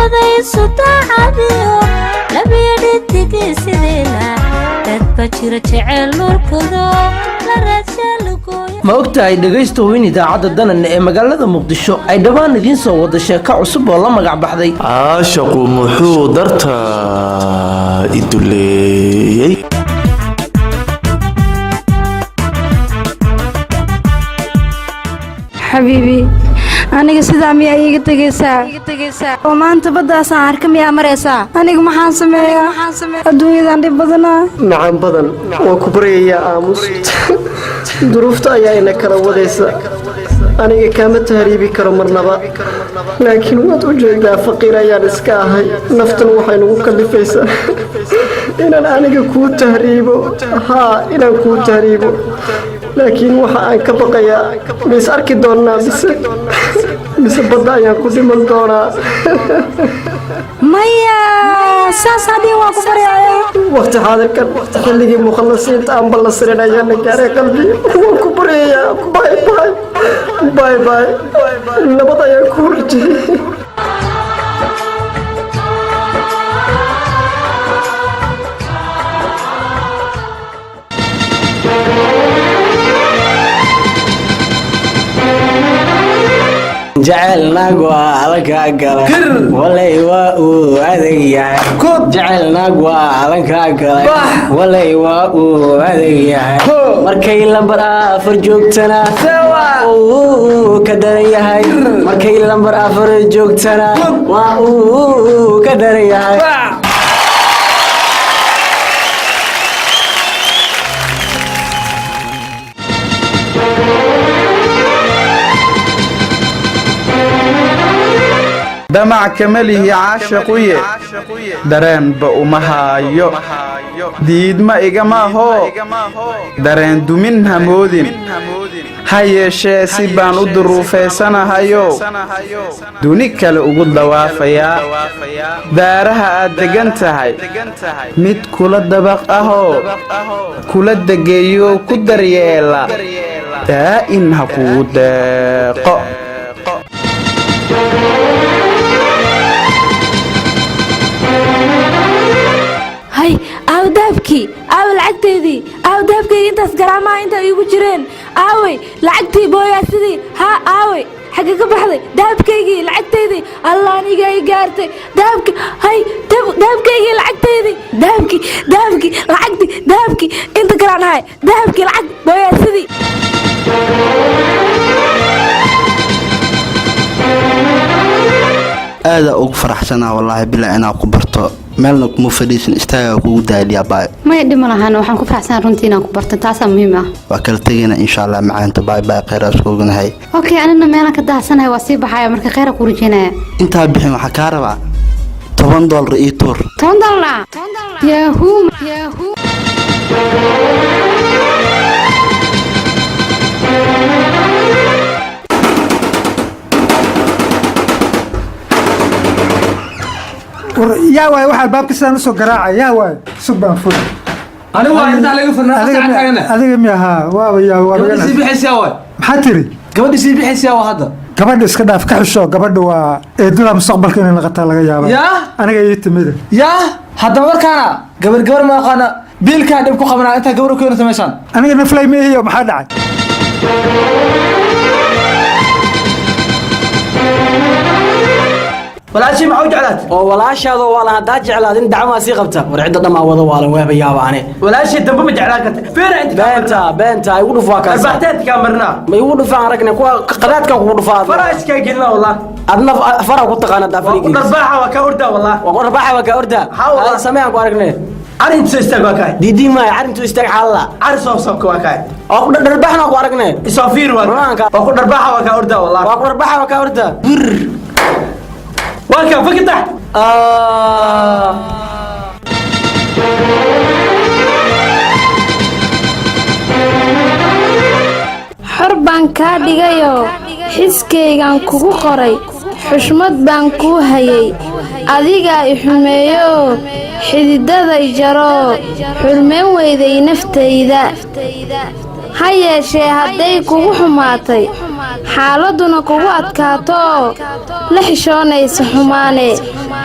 Labadaysu daacadiyo labiyo dhidigii sideena, dadba jira jecel nuurkoodo la raadshaa lugooya. Ma og tahay, dhegaystow, in idaacadda Danan ee magaalada Muqdisho ay dhowaan idiin soo wada sheeko cusub oo la magac baxday Caashaqu muxuu dartaa iduleeyey? Xabiibi, aniga sidaa miyaa iiga tegaysaa? Oo maanta baddaasaan arka miyaa maraysaa? Aniga maxaan sameeyaa? Adduunyadan dhib badanaa. Macaan badan, waan ku baryayaa, aamus. Duruufta ayaa ina kala wadaysa. Aniga kaama tahriibi karo marnaba, laakiin waad u jeedaa, faqiir ayaan iska ahay. Naftan waxay nagu kallifaysaa inaan aniga kuu tahriibo, haa, inaan kuu tahriibo. Laakiin waxa aan ka baqayaa, ma is arki doonnaa mise badda ayaan ku dhiman doonaa? Maya, saas haddii waan ku baryaaya. Waqti xaadirkan xilligii mukhallasiinta aan ballasirin ayaa la gaaray. Qalbi, waan ku baryayaa. Bye bye, bye bye. Nabad ayaan ku rajayay. Jecel naag waa alankaa galay, walay waa uu adag yahay. Jecel naag waa alankaa galay, walay waa uu adag yahay. Markay lambar 4 joogtana uu ka daran yahay. Markay lambar 4 joogtana waa uu ka daran yahay. Damac kama lihi caashaquye, dareenba uma haayo. Diidma igama ahoo, dareen dumin hamoodin. Ha yeeshee si baan u duruufaysanahayo, duni kale ugu dawaafayaa. Daaraha aad deggan tahay mid kula dabaq ahoo kula degeeyo, ku daryeela, daa'in ha kugu deeqo. Hay, aaw dahabkii? Aaw lacagteydii? Aaw dahabkayga? Intaas garaamaha inta iigu jireen aaway? Lacagtii booyaasidii haa aaway? Xagga ka baxday dahabkaygii, lacagteydii? Allah, aniga ay gaartay dahabki. Hay, dahabkaygii, lacagteydii, dahabkii, dahabkii, lacagtii, dahabkii, inta galaan hay, dahabkii, lacag, booyaasidii. Aadaa ugu faraxsanaa, wallaahi bilaa, inaa ku barto. Meelna kuma fadhiisan, istaagaa kugu daaliya baay. Maya, dhima lahaan. Waxaan ku faraxsan runtii inaan ku barto, taasaa muhiim ah. Waa kala tegayna insha Allah. Macaanta, baay baay, kheyraa isku ognahay. Okay, anina meelaan ka dahsanahay, waa sii baxaya marka, kheyra ku rajeynaya. Intaa bixin, waxaa kaa rabaa $10 ii tuur. $10? Yahuu, yahuu! War yaa waay waxa albaabka sidaan usoo garaacay? Yaa waay? Sug baan furi. Anigu waa intaa laga furnaa. Adiga mi ahaa? Waaba yaa waa. Gabadhi sii bixaysaa waay. Maxaa tiri? Gabadhi sii bixaysaa waa hadda. Gabadha iska dhaaf, ka xisho. Gabadha waa eedada, mustaqbalka inay naqataa laga yaaba. Yaa? Aniga ii timida. Yaa, haddaba markaana gabar gabar ma aqaana, biilkaa dhib ku qabanaa intaa gabar u keenaysa meeshaan. Aniga naflay ma ihiyo? Maxaa dhacay? Walaashii maxaa u jeclaat? Oo walaashaadoo waalan haddaa jeclaad in dacmaa sii qabta. War cidda dhammaa wada waalan, waaba yaaba ane. Walaashii dambe ma jeclaan karta. Feera inta. Beenta, beenta, igu dhuf waa kaas. Arbaaxteedkaa marnaa. Ma igu dhufaan? Aragne kuwa qadaadkan kugu dhufaa. Faraa iskaa gelina wallah. Adna fara ku taqaana. Waa ku dharbaaxa, waa kaa ordaa wallah. Waa ku dharbaaxa, waa kaa ordaa. Haa wallah. Ay, sameeyaan ku aragne. Carintu soo istaag waa kaay. Diidii maayo, carintu istaag xaalla. Cari soo sobka waa kaay. Waa ku dharbaaxna ku aragne. Isoo fiir waa. Runaanka. Waa ku dharbaaxa, waa kaa ordaa wallah. Waa ku dharbaaxa, waa kaa ordaa. Bir. Waa kaa fakitax. Ah. Xor baan kaa dhigayoo xiskaygaan kugu qoray, xushmad baan kuu hayay. Adigaa i xumeeyoo xididaday jaroo, xurmayn weyday naftayda. Ha yeeshee hadday kugu xumaatay, Xaaladuna kugu adkaato, la xishoonaysa xumaane,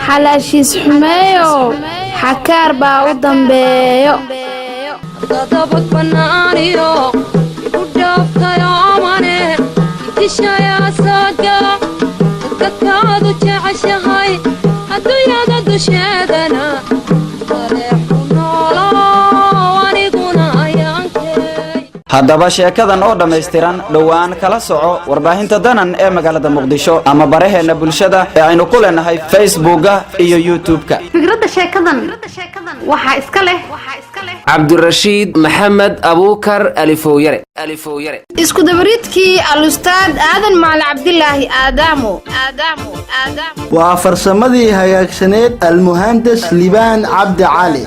xalaashiis xumeeyo, xakaar baa u dambeeyo. Dadabad bannaaniyo igu dhaaftayoomane idishayaasaga dadka kaadu jeceshahay adduunyada dusheedana taleexu noolo aniguna ayaankee. Haddaba sheekadan oo dhammaystiran dhowaan kala soco warbaahinta Danan ee magaalada Muqdisho ama baraheenna bulshada ee aynu ku leenahay Facebooka iyo YouTube-ka. Fikradda sheekadan waxaa iska leh Cabdirashiid Maxamed Abuukar Alifowyare, Alifowyare. Isku dabariidkii alustaad Aadan Macali Cabdilaahi Aadaamo. Waa farsamadii hagaagsaneed almuhandas Libaan Cabdi Cali.